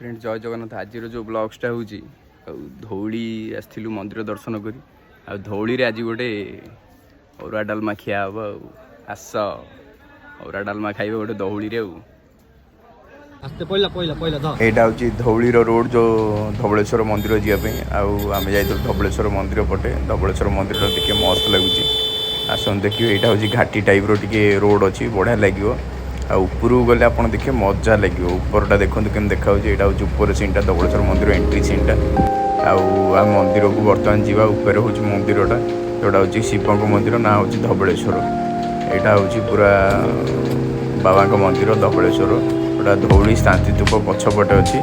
Friend, ଜୟ ଜଗନ୍ନାଥ। ଆଜିର ଯେଉଁ ବ୍ଲଗ୍ସଟା ହେଉଛି, ଆଉ ଧଉଳି ଆସିଥିଲୁ ମନ୍ଦିର ଦର୍ଶନ କରି। ଆଉ ଧଉଳିରେ ଆଜି ଗୋଟେ ଅରୁଆ ଡାଲମା ଖିଆ ହେବ। ଆଉ ଆସ, ଅରୁଆ ଡାଲମା ଖାଇବ ଗୋଟେ ଧଉଳିରେ। ଆଉ ଆସ୍ତେ, ପଇଲା ପଇଲା ପଇଲା ଧ। ଏଇଟା ହେଉଛି ଧଉଳିର ରୋଡ଼, ଯେଉଁ ଧବଳେଶ୍ୱର ମନ୍ଦିର ଯିବା ପାଇଁ। ଆଉ ଆମେ ଯାଇଥିଲୁ ଧବଳେଶ୍ୱର ମନ୍ଦିର ପଟେ। ଧବଳେଶ୍ୱର ମନ୍ଦିରଟା ଟିକେ ମସ୍ତ ଲାଗୁଛି, ଆସନ୍ତୁ ଦେଖିବେ। ଏଇଟା ହେଉଛି ଘାଟି ଟାଇପ୍ର ଟିକେ ରୋଡ଼ ଅଛି, ବଢ଼ିଆ ଲାଗିବ। ଆଉ ଉପରକୁ ଗଲେ ଆପଣ ଦେଖିବେ, ମଜା ଲାଗିବ। ଉପରଟା ଦେଖନ୍ତୁ କେମିତି ଦେଖାଯାଉଛି। ଏଇଟା ହେଉଛି ଉପର ସିନ୍ଟା, ଧବଳେଶ୍ୱର ମନ୍ଦିର ଏଣ୍ଟ୍ରି ସିନ୍ଟା। ଆଉ ଆମ ମନ୍ଦିରକୁ ବର୍ତ୍ତମାନ ଯିବା। ଉପରେ ହେଉଛି ମନ୍ଦିରଟା, ଯେଉଁଟା ହେଉଛି ଶିବଙ୍କ ମନ୍ଦିର, ନାଁ ହେଉଛି ଧବଳେଶ୍ୱର। ଏଇଟା ହେଉଛି ପୁରା ବାବାଙ୍କ ମନ୍ଦିର ଧବଳେଶ୍ୱର, ଗୋଟା ଧଉଳି ଶାନ୍ତିସ୍ତୂପ ପଛପଟେ ଅଛି।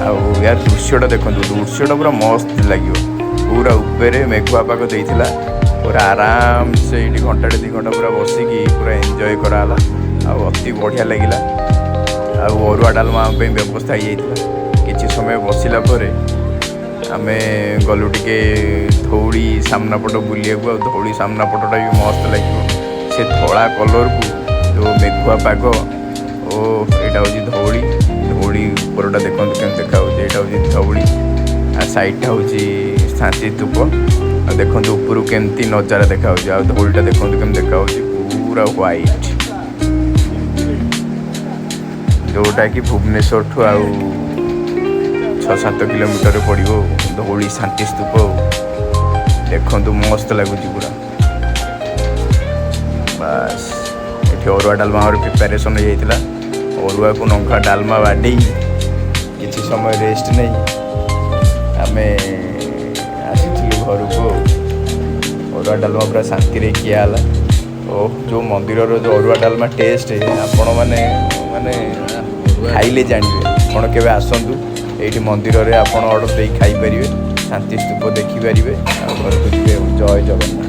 ଆଉ ୟାର ଦୃଶ୍ୟଟା ଦେଖନ୍ତୁ, ଦୃଶ୍ୟଟା ପୁରା ମସ୍ତ ଲାଗିବ। ପୁରା ଉପରେ ମେଘୁଆ ପାଗ ଦେଇଥିଲା। ପୁରା ଆରାମସେ ଏଇଠି ଘଣ୍ଟାଟେ 2 ଘଣ୍ଟା ପୁରା ବସିକି ପୁରା ଏନ୍ଜୟ କରାହେଲା ଆଉ ଅତି ବଢ଼ିଆ ଲାଗିଲା। ଆଉ ଅରୁଆ ଡାଲମା ଆମ ପାଇଁ ବ୍ୟବସ୍ଥା ହେଇଯାଇଥିଲା। କିଛି ସମୟ ବସିଲା ପରେ ଆମେ ଗଲୁ ଟିକେ ଧଉଳି ସାମ୍ନା ପଟ ବୁଲିବାକୁ। ଆଉ ଧଉଳି ସାମ୍ନା ପଟଟା ବି ମସ୍ତ ଲାଗିବ, ସେ ଧଳା କଲର୍କୁ ଯେଉଁ ମେଘୁଆ ପାଗ ଓ ଏଇଟା ହେଉଛି ଧଉଳି। ଧଉଳି ଉପରଟା ଦେଖନ୍ତୁ କେମିତି ଦେଖାଯାଉଛି। ଏଇଟା ହେଉଛି ଧଉଳି ଆଉ ସାଇଡ଼ଟା ହେଉଛି ଶାନ୍ତିସ୍ତୂପ। ଆଉ ଦେଖନ୍ତୁ ଉପରୁ କେମିତି ନଜାରା ଦେଖାଯାଉଛି। ଆଉ ଧଉଳିଟା ଦେଖନ୍ତୁ କେମିତି ଦେଖାଯାଉଛି, ପୁରା ହ୍ୱାଇଟ୍, ଯେଉଁଟାକି ଭୁବନେଶ୍ୱରଠୁ ଆଉ 6-7 କିଲୋମିଟର ପଡ଼ିବ ଧଉଳି ଶାନ୍ତିସ୍ତୂପ। ଆଉ ଦେଖନ୍ତୁ, ମସ୍ତ ଲାଗୁଛି ପୁରା। ବାସ୍, ଏଠି ଅରୁଆ ଡାଲମା ଆମର ପ୍ରିପାରେସନ୍ ହେଇଯାଇଥିଲା। ଅରୁଆକୁ ନଙ୍ଘା ଡାଲମା ବାଡ଼େଇ କିଛି ସମୟ ରେଷ୍ଟ ନେଇ ଆମେ ଆସିଥିଲୁ ଘରକୁ। ଆଉ ଅରୁଆ ଡାଲମା ପୁରା ଶାନ୍ତିରେ ଖିଆ ହେଲା। ଓ ଯେଉଁ ମନ୍ଦିରର ଯେଉଁ ଅରୁଆ ଡାଲମା ଟେଷ୍ଟ, ଆପଣମାନେ ମାନେ ଖାଇଲେ ଜାଣିବେ। ଆପଣ କେବେ ଆସନ୍ତୁ ଏଇଠି ମନ୍ଦିରରେ, ଆପଣ ଅର୍ଡ଼ର ଦେଇ ଖାଇପାରିବେ, ଶାନ୍ତିସ୍ତୂପ ଦେଖିପାରିବେ ଆଉ ଘରକୁ ଯିବେ। ଆଉ ଜୟ ଜଗନ୍ନାଥ।